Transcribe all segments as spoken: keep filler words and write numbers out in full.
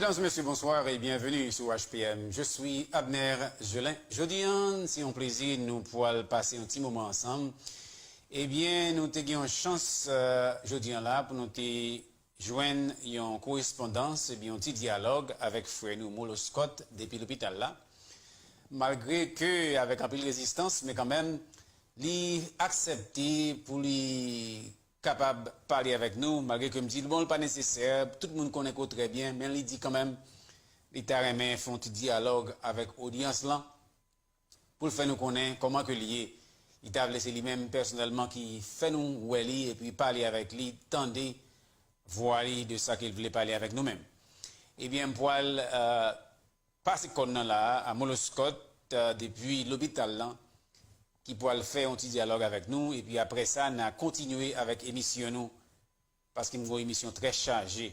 Mesdames et messieurs, bonsoir et bienvenue sur H P M. Je suis Abner Gelin. Jodi an, se yon plezi nou pral pase yon ti moman ansanm. Ebyen, nou te gen yon chans, euh, jodi an la pou nou te jwenn yon korespondans, ebyen, yon ti dyalòg avèk frè nou Molo Scott depi lopital la. Malgre ke avèk anpil rezistans, men kanmenm, li aksepte pou li kapab pale avèk nou, malgre ke m di l, bon, l pa nesesè, tout moun konnen ko trè byen, men li di kanmenm, li ta renmen fè yon ti dyalòg avèk odyans lan, pou l fè nou konnen kòman ke l ye. Li ta vle se li menm pèsonèlman ki fè nou wè li epi pale avèk li, tande vwa li de sa ke l vle pale avèk nou menm. Ebyen, m pral, euh, pase kòn nan la a, a Molo Scott, euh, depi lopital lan, ki pral fè yon ti dyalòg avèk nou, epi apre sa, n a kontinye avèk emisyon nou, paske m gen yon emisyon trè chaje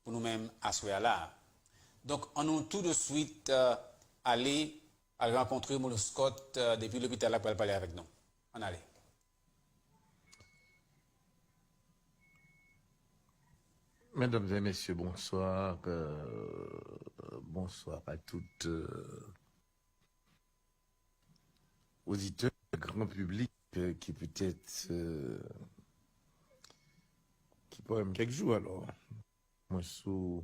pou nou menm aswè a la a. Donk, ann nou tou de swit, euh, ale, al rankontre Molo Scott, euh, depi lopital la pral pale avèk nou. Ann ale. Mesdames et messieurs, bonsoir. Euh, bonsoir à tout, euh, auditeur, grand public, euh, ki petèt, euh, ki pa wè m kèk jou, alò. Mwen sou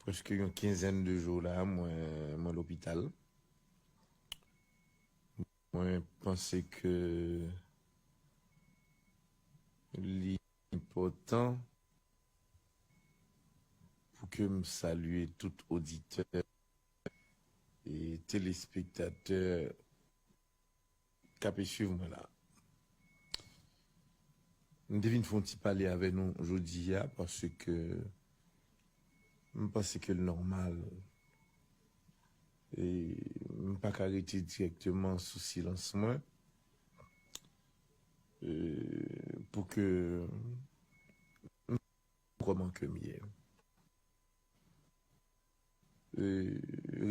prèske yon kenzèn de jou la, mwen, mwen lopital. Mwen panse ke li enpòtan pou ke m salye tout oditè e telespektatè k ap swiv mwen la. M te vin fè yon ti pale avè nou jodi a, paske m panse ke l nòmal. E m pa ka rete dirèkteman sou silans mwen, e, pou ke m kòman ke m ye. E,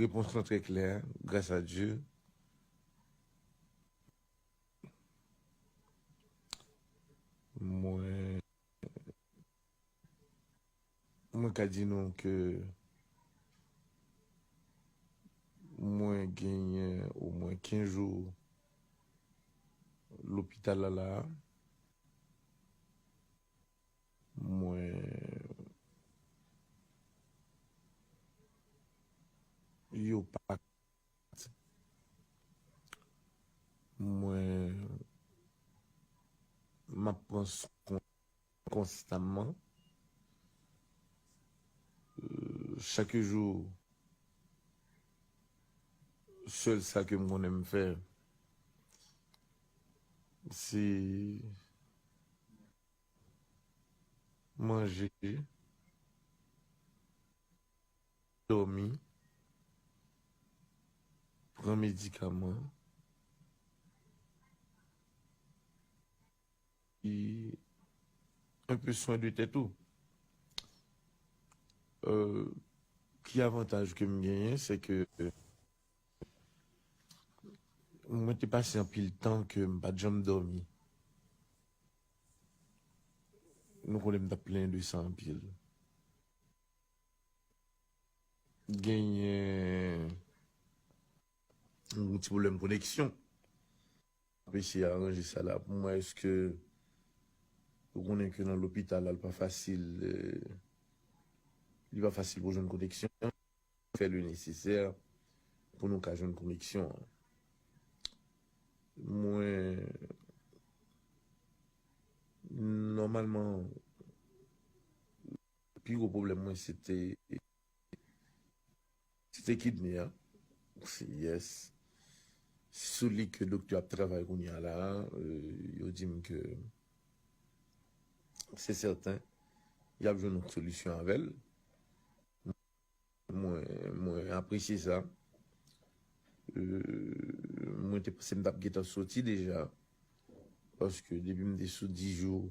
repons lan trè klè, gras a Dye. Mwen, mwen ka di nou ke mwen genyen omwen kenz jou lopital la la a. Mwen, yo pa, mwen, m ap pran swen konstamman. Euh, chak jou, sèl sa ke m konnen m fè, se manje, dòmi, pran medikaman, e un peu soin de tête ou. Euh, ki avantaj ke m genyen, se ke mwen te pase anpil tan ke m pa t janm dòmi. Nou konnen m t ap plenyen de sa anpil. Genyen yon ti pwoblèm koneksyon. M ap eseye aranje sa la pou mwen. Èske ou konnen ke nan lopital la, li pa fasil, eh, li pa fasil pou jwenn koneksyon. Fè le nesesè pou nou ka jwenn koneksyon an. Mwen, nòmalman, pi gwo pwoblèm mwen, se te, se te kidney an. Yes. Sou li ke doktè ap travay kounye a la, euh, yo di m ke se sèten, y ap jwenn yon solisyon avè l. Mwen, mwen apresye sa. Euh, mwen te panse m t ap gentan soti deja. Paske depi m te sou dis jou,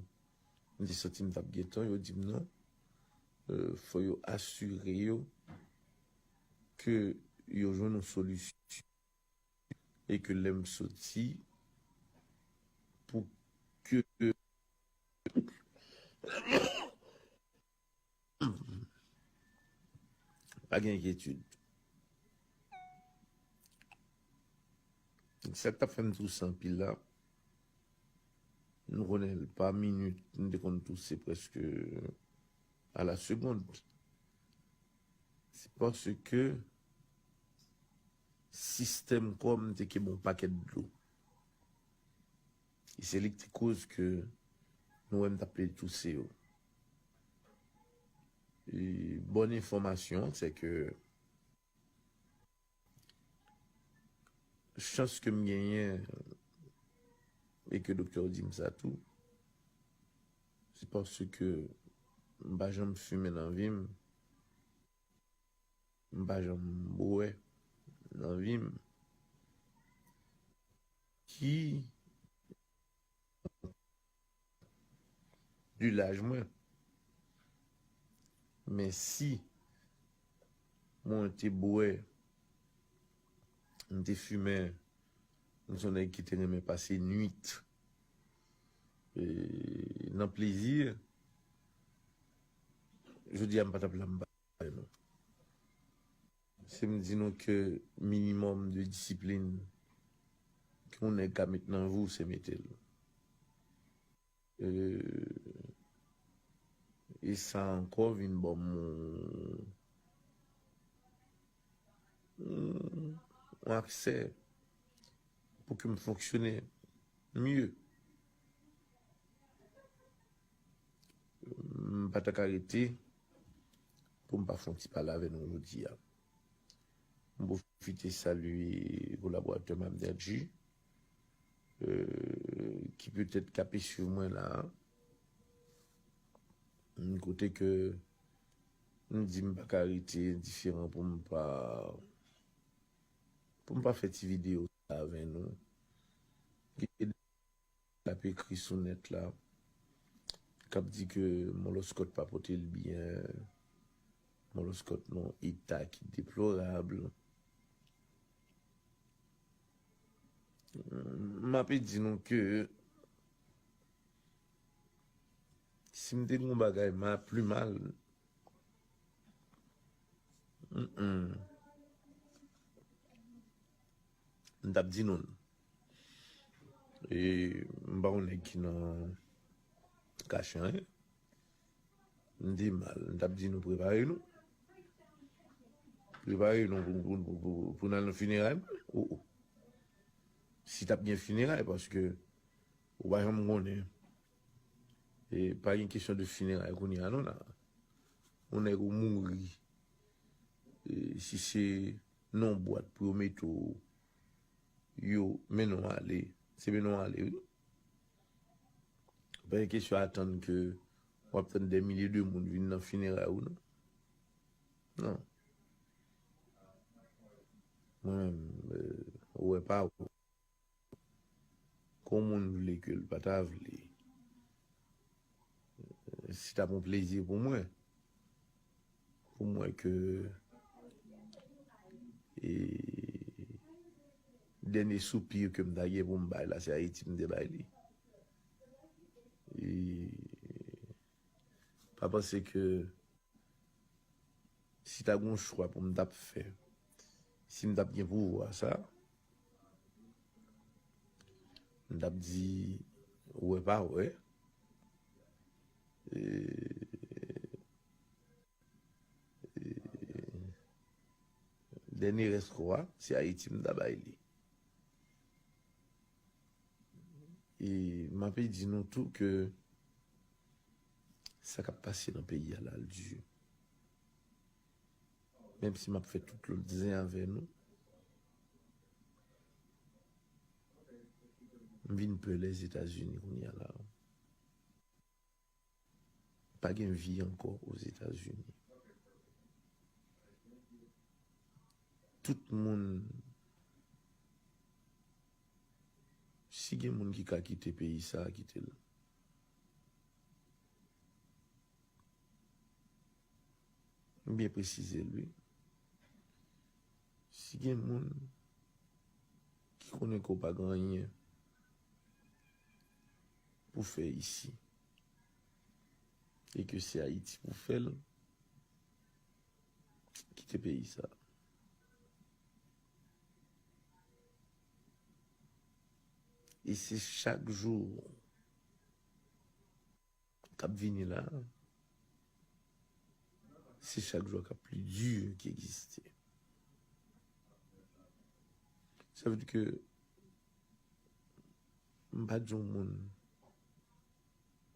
m te santi m t ap gentan, yo di m non. Euh, fò yo asire yo ke yo jwenn yon solisyon e ke lè m soti, pou ke, Pa gen enkyetid. Sa k t ap fè m touse anpil la, nou konnen l pa minit, m te konn touse prèske à la seconde. Se paske sistèm kò m te kenbe yon pakèt dlo. E se li ki te koz ke nou wè m t ap plede touse yo. E bòn enfòmasyon, se ke chans ke m genyen, e ke doktè yo di m sa tou, se paske m pa janm fimen nan vi m, m pa janm bwè nan vi m, ki de laj mwen. Men si mwen te bwè, m te fimen, m se yon nèg ki te renmen pase nwit, e, nan plezi, jodi a m pa t ap la m pa avè nou. Se m di nou ke minimòm de disiplin ke yon nèg ka met nan vi w, se mete l. E, e sa ankò vin ban m yon, yon aksè pou ke m fonksyone mye. M pa ta ka rete pou m pa fè yon ti pale avè nou jodi a. M pwofite salye kolaboratè m Abnerji, euh, ki petèt k ap swiv mwen la, kote ke m di m pa ka rete endiferan pou m pa, pou m pa fè ti videyo sa avè nou. Gen l ap ekri sou nèt la, k ap di ke Moloskòt pa pote l byen, Moloskòt nan eta ki deplorab. M ape di nou ke si m te gen yon bagay ma-, pli mal, mm, mm, m t ap di nou l. E m pa yon nèg ki nan kache anyen. M di mal, m t ap di nou prepare nou. Prepare nou pou, pou, pou, pou, pou n al nan fineray mwen. O, o. Si t ap gen fineray, paske ou pa janm konnen. E pa gen kesyon de fineray kounye a non la. Yon nèg ou mouri. E si se nan bwat pou yo mete w, yo mennen w ale, se mennen w ale wi. Pa gen kesyon atann ke w ap tann dè milye de moun vin nan fineray ou non. Non. Mwen menm, euh, ou wè pa ou. Kon moun vle ke l pa ta vle. Si t ap yon plezi pou mwen, pou mwen ke, e, dènye soupi ke m ta gen pou m bay la, se Ayiti m te bay li. E, pa panse ke si ta gen yon chwa pou m t ap fè, si m t ap gen pouvwa sa, m t ap di, wè pa wè. E, e, dènye rès kò a, se Ayiti m ta bay li. E m ape di nou tou ke sa k ap pase nan peyi a la, l di. Menm si m ap fè tout lòt zen avè nou, m vin pè Lèzetazini kounye a la. Pa gen vi ankò Ozetazini. Tout moun, si gen moun ki ka kite peyi sa, kite l. M byen presize l, wi. Si gen moun ki konnen ke w pa gen anyen pou fè isi, e ke se Ayiti pou fè l, kite peyi sa. E se chak jou k ap vini la, se chak jou k ap pi di ki egziste. Sa vle di ke m pa di yon moun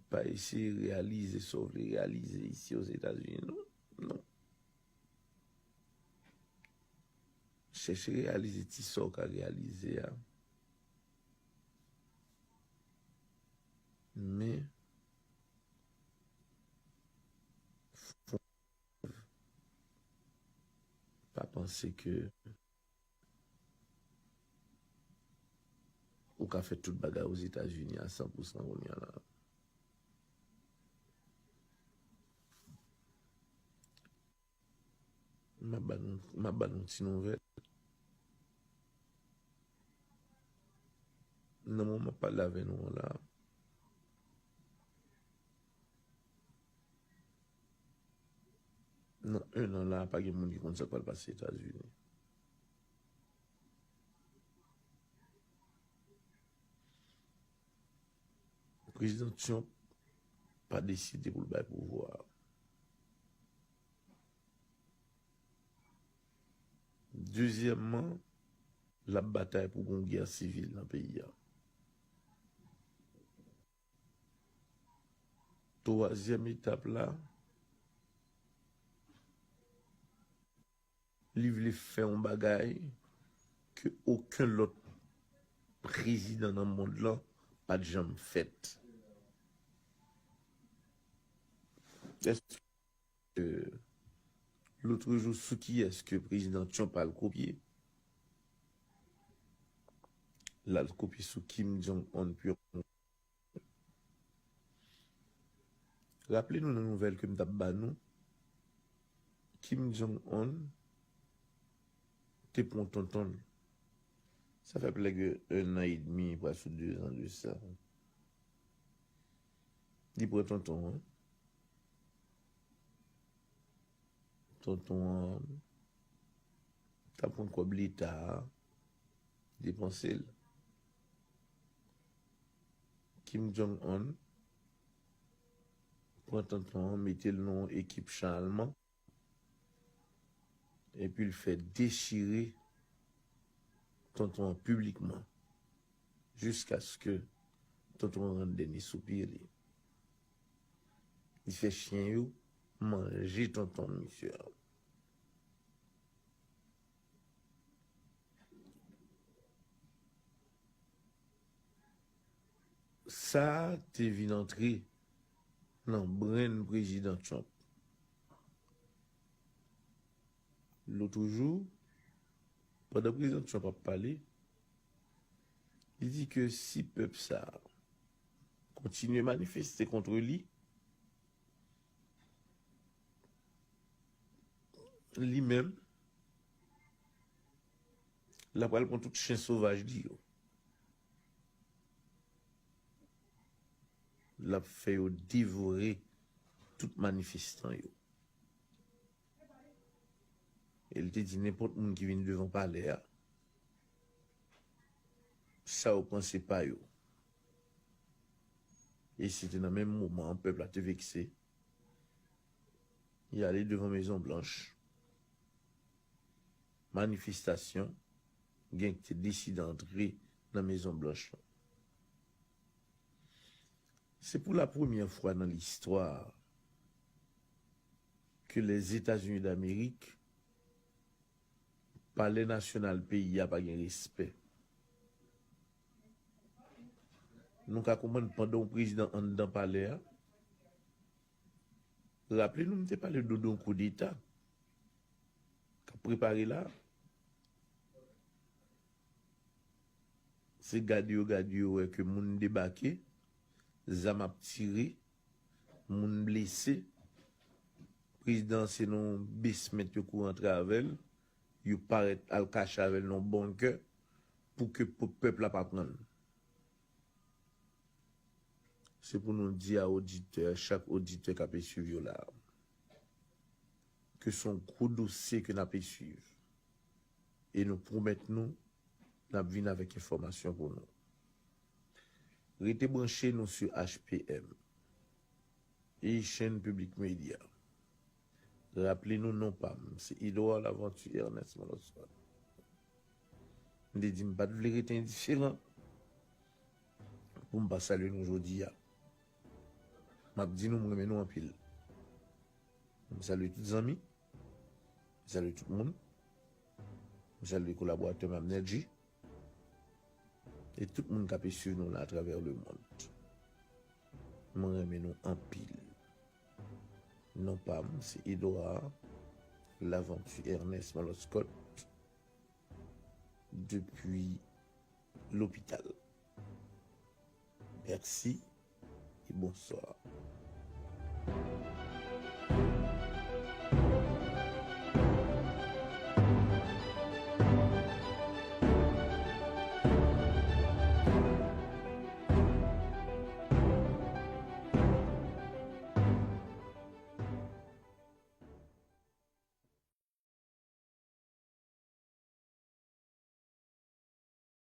pa eseye reyalize sa w vle reyalize isi Ozetazini, non. Non. Chèche reyalize ti sa w ka reyalize a. Men, fon, pa panse ke ou ka fè tout bagay Ozetazini a san pou san kounye a la. M ap ba nou, m ap ba nou ti nouvèl. Nan moman m ap pale avè nou an la, nan en an la, pa gen moun ki konn sa k pral pase Etazini. Prezidan Trump pa deside pou l bay pouvwa a. Dezyèmman, l ap batay pou gon gè sivil nan peyi a. Twazyèm etap la, li vle fè yon bagay ke okenn lòt prezidan nan mond lan pa t janm fèt. Èske, euh, lotrejou, sou kiyès ke prezidan Trump al kopye? L al kopye sou Kim Jong-un pure. Raple nou nan nouvèl ke m t ap ba nou, Kim Jong-un te pran tonton l. Sa fè plège un an edmi, prèske de zan de sa. Li pran tonton an. Tonton an t ap pran kòb leta a, depanse l. Kim Jong-un pran tonton an, mete l nan yon ekip chan alman, epi l fè dechire tonton an piblikman, jiskaske tonton an rann dènye soupir li. Li fè chen yo manje tonton misye a. Sa te vin antre nan brenn prezidan Trump. Lotrejou, pandan prezidan Trump ap pale, li di ke si pèp sa a kontinye manifeste kont li, li menm, l ap pral pran tout chen sovaj li yo. L ap fè yo devore tout manifestan yo. E l te di nenpòt moun ki vin devan palè a, sa yo pran se pa yo. E se te nan menm moman an pèp la te vekse. Y ale devan Mezon Blanch. Manifestasyon, gen ki te deside antre nan Mezon Blanch lan. Se pou la premyè fwa nan listwa ke Lèzetazini Damerik, palè nasyonal peyi a pa gen respè. Nou ka konprann pandan yon prezidan anndan palè a, raple nou m te pale de yon koudeta k ap prepare la. Se gade yo gade yo wè ke moun debake, zam ap tire, moun blese. Prezidan se nan yon basement yo kouri antre avè l, yo parèt al kache avè l nan yon bunker pou ke p-, pèp la pa pran l. Se pou nou di a oditè, chak oditè k ap swiv yo la, ke se yon gwo dosye ke n ap eswiv. E nou pwomèt nou, n ap vin avèk enfòmasyon pou nou. Rete branche nou sou H P M, Haitian Public Media. Raple nou non pa m, se Edouard Laventure Ernest Moloscot. M te di m pa t vle rete endiferan pou m pa salye nou jodi a. M ap di nou m renmen nou anpil. M salye tout zanmi, m salye tout moun, m salye kolaboratè m Abnergy, e tout moun k ap swiv nou la atravè lemonn. M renmen nou anpil. Non pa m, se Edouard Laventure Ernest Moloscot, depi lopital. Mèsi e bonswa.